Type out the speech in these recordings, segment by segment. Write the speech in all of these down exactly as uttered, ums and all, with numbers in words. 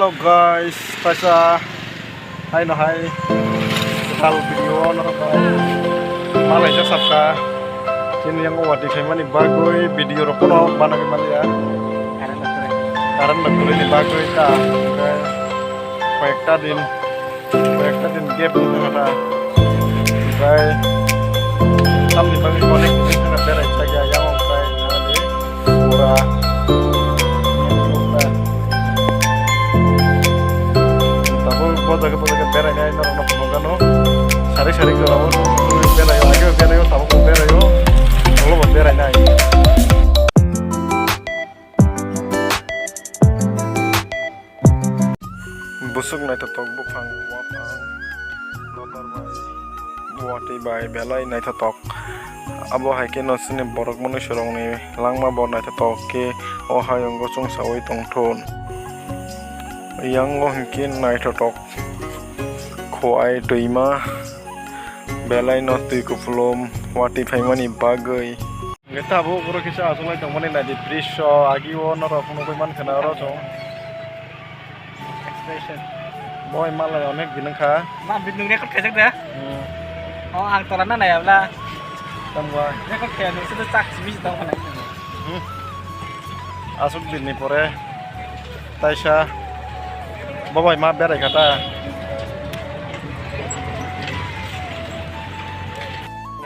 Guys, kaisa haino hai total video o norok bai malaijak sabkha. Chini yang watwi phaimani bagwi video rok phano banagwi manya. Current rok kwrwini bagwi ta hwnkhe koyekta din, koyekta din gap wngkha ta. Omprai tamni bagwi connect wngkha berai chaya yang omprai nangani. Pura. Tabuk bo jaga bo jaga berainai norokno phunukgano. Sari sari jorao beraio, ageo beraio, tabukbo beraio. Olobo berainai. Bwswk naithotok buphang, waphang, nokbar bai, watwi bai belai naithotok. Abo hai kheno chini borok mwnwi swrwngni langma bo naithotok khe o hayungo chwngsawi tongthun. Yango hinkhe naithotok khuai twima belaino twi kupulum watwi phaimani bagwi. Hwnkhe tabuk oro kisa achuklai tongmani naidi bridge o agio norok nugwi mankha na oro chwng. Expression. Boi malai onek din wngkha. Ma bit nung record khaijak da? Hmm. Oh, ang tola na nai abla. Tamo. Record khaya nung sudu chak simi si tong khana. Hmm. Asuk din ni pore taisa bobai ma berai kha ta.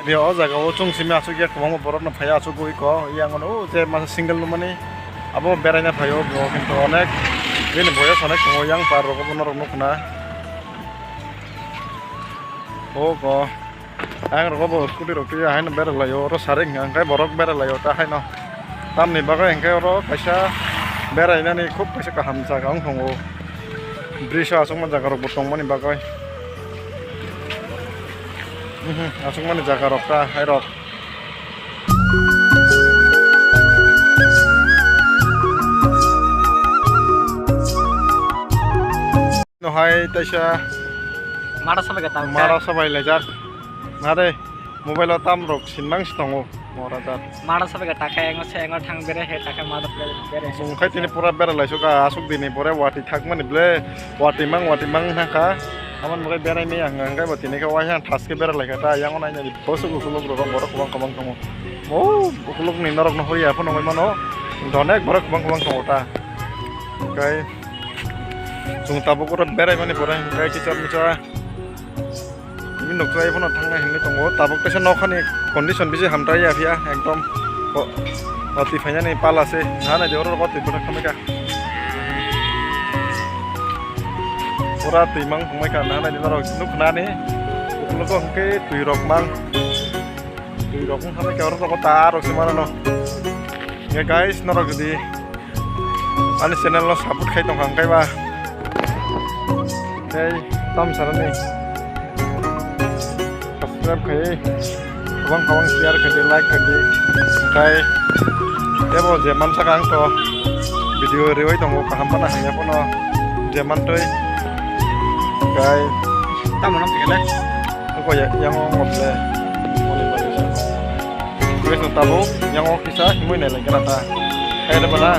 Rio o jaga o chwng simi asuk ya kwbangma borok no phai asuk ui ko yang o je masa single nw mani abo beraina phai o bo kintu onek bini boyas onek tongo yang par rok bo norok nukna o ko ang rok bo scooty rok twi haino berai lai o oro sarik hwnkha hwnkhe borok berai lai o ta haino tamni bagwi hwnkhe oro kaisa berainani khub kaisa kaham jaga wng tongo bridge o aswkma jaga rok bo tongmani bagwi. Mhm, aswkmani jaga rok ta hai rok. No hai taisa mara sabai ka tang mara sabai lejak. Nare mobile o tam rok sinmang si tongo mora jat. Mara sabai ka takha engo se engo thang bere he takha mara bere. Sungkhai tini pura bera laisuk asuk dini pore wati thakmani ble wati mang wati mang thangkha. Aman mukhai berai maya hwnga hwnkhe bo tini khe waisa thas khe bera laikha ta yang nai nai bosok ukulok rok borok kwbang kwbang tongo. O ukulok ni norok no horiya phano nugwi mano. Donek borok kwbang kwbang tongo ta. Hwnkhe chwng tabuk oro berai mani pore hwnkhe kisa misa. Bini noksa ai phano thangnai hinwi tongo. Tabuk teisa nokhani condition bisi hamtrai ya phiya ekdom. O, o twi phainani pala se. Nana de oro o twi bwthak khamai kha. Pura twi mang tongmai kha nana de norok nukhnani. Ukologo hwnkhe twi rok mang. Twi rok wng khamai kha oro rok ta rok se mano. Hwnkhe guys norok jodi ani channel no support khai tongkha hwnkhe ba tei tam sarani subscribe khai kwbang kwbang share khai di like khai di hwnkhe tebo je mansa ang to video riwi tongo kaham phano hamya phano je mantwi hwnkhe tamo nang kele ko ya yang ong le. Guys, no tabuk yang o kisa himui nai lai gana ta. Hai da bana.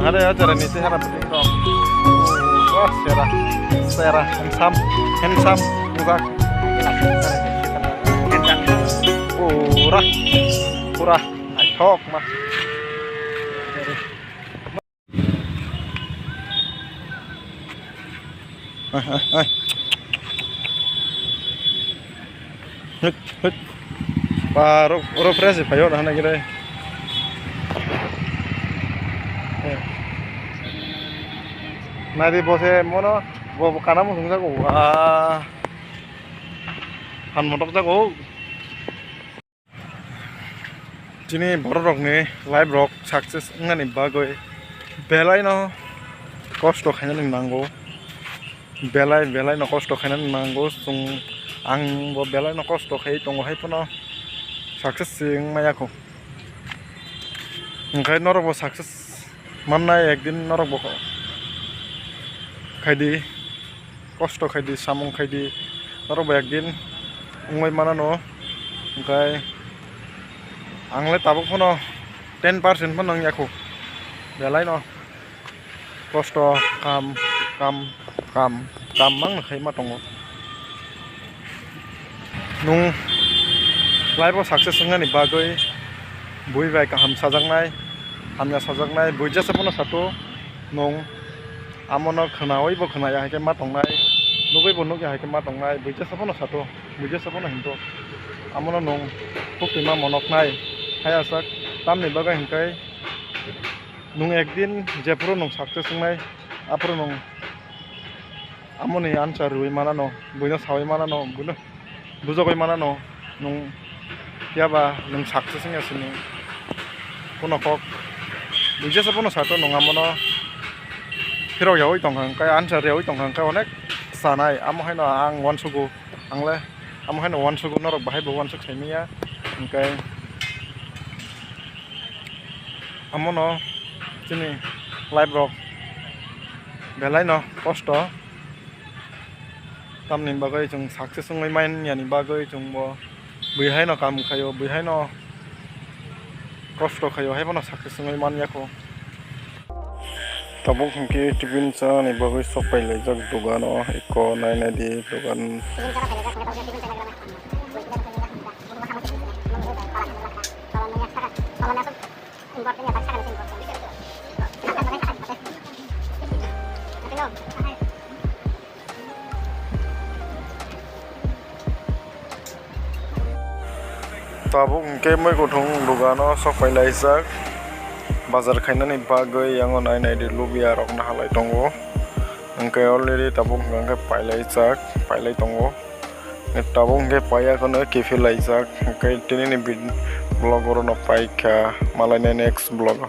Hare ya jara ni sehara beting dong. Wah, sera. Sera handsome, handsome. Buka. Pura, pura. Ai thok ma. Ai, ai, ai. Hit, hit. Ba, ro, ro fresh phaio na hana gire. Eh. Nadi bose mono, bo, bo kana mo sungsa ko. Ah. Han motok jago. Chini borok rokni life rok success wngnani bagwi belai no kosto khainani nango, belai belai no kosto khainani nango. Chwng, ang bo belai no kosto khai tongo, hai phano success se wng maya kho. Hwnkhe norok bo success mannai ekdin norok bo khaidi. Kosto khaidi, samung khaidi, norok bo ekdin wngwi manano. Hwnkhe ang le tabuk phano ten percent phano wngya kho, belai no. Kosto kam, kam, kam, kam mang khai ma tongo. Nung life o success wngnani bagwi bui bai kaham sajaknai, hamya sajaknai, bui jesa phano sato nung amono khnaui bo khnaya hai khe ma tongnai, nugui bo nukya hai khe ma tongnai, bui jesa phano sato, bui jesa phano hinto amono nung khuk twima monoknai hai asak tamni bagwi hinkai. Nwng ekdin jephuru nwng success wngnai, aphuru nwng amoni answer rwui manano, buino saui manano, buino bujogwi manano, nwng phiyaba nwng success wngya sini. Kuno kok buijesa bono sato nwng amono phirok yaui tongkha hwnkhe, answer yaui tongkha hwnkhe onek sanai, amo haino ang uansugo, angle amo haino uansugo, norok bahai bo uansuk saimanya hwnkhe. Amono chini life rok belai no kosto, tamni bagwi chwng success wngwi manya ni bagwi chwng bo bui hai no kam khaio, bui hai no kosto khaio, hai phano success wngwi manya kho. Tabuk hwnkhe tiffin chani bagwi sok pai laijak dogano, eko nai nai di dogan. Tabuk hwnkhe mui kuthung dogano sok pai laijak bazar khainani bagwi, yango nai nai di lubia rok nahalai tongo. Hwnkhe already tabuk hwnkhe pailai jak, pailai tongo. Tabuk hwnkhe paiya kheno kiphil laijak. Hwnkhe tinini vid-, vlog orono paikha, malaina next vlog o.